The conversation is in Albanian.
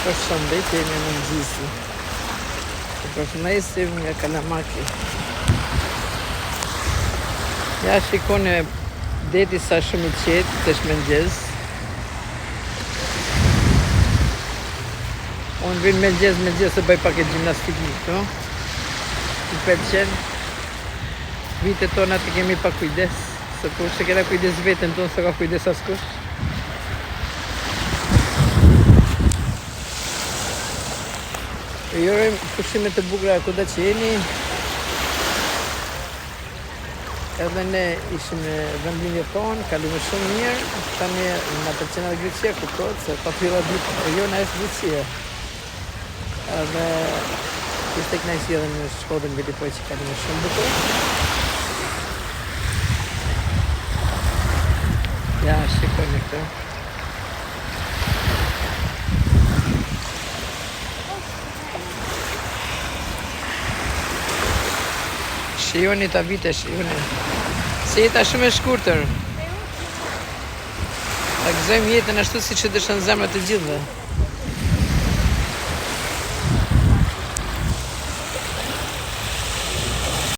Përshëndetje mirëmëngjesi. Ju përshëndesim nga Kalamaki. Ja shikoni deti sa shumë i qetë, se është mëngjes. Unë vij mëngjes, mëngjes e bëj pak e gjimnastikë në këtu. Më pëlqen. Vitet tona të kemi pak kujdes, se po s'e kena kujdes veten tonë, s'e ka kujdes askush. Ju urojmë pushime të bukura kudo që jeni. Edhe ne ishim në vendlindjen tonë, kaluam shumë mirë. Tani na pëlqen edhe Greqia, kuptohet se pa filla ditë e jona është Greqia. Edhe ishte kënaqësi edhe në Shkodër në Velipojë që kaluam shumë bukur. Ja, shikoni këtë. Shijoni ta vite, shijoni. Se jeta shumë e shkurtër. Ta gëzojmë jetën ashtu siç e dëshiron zemra të gjithëve.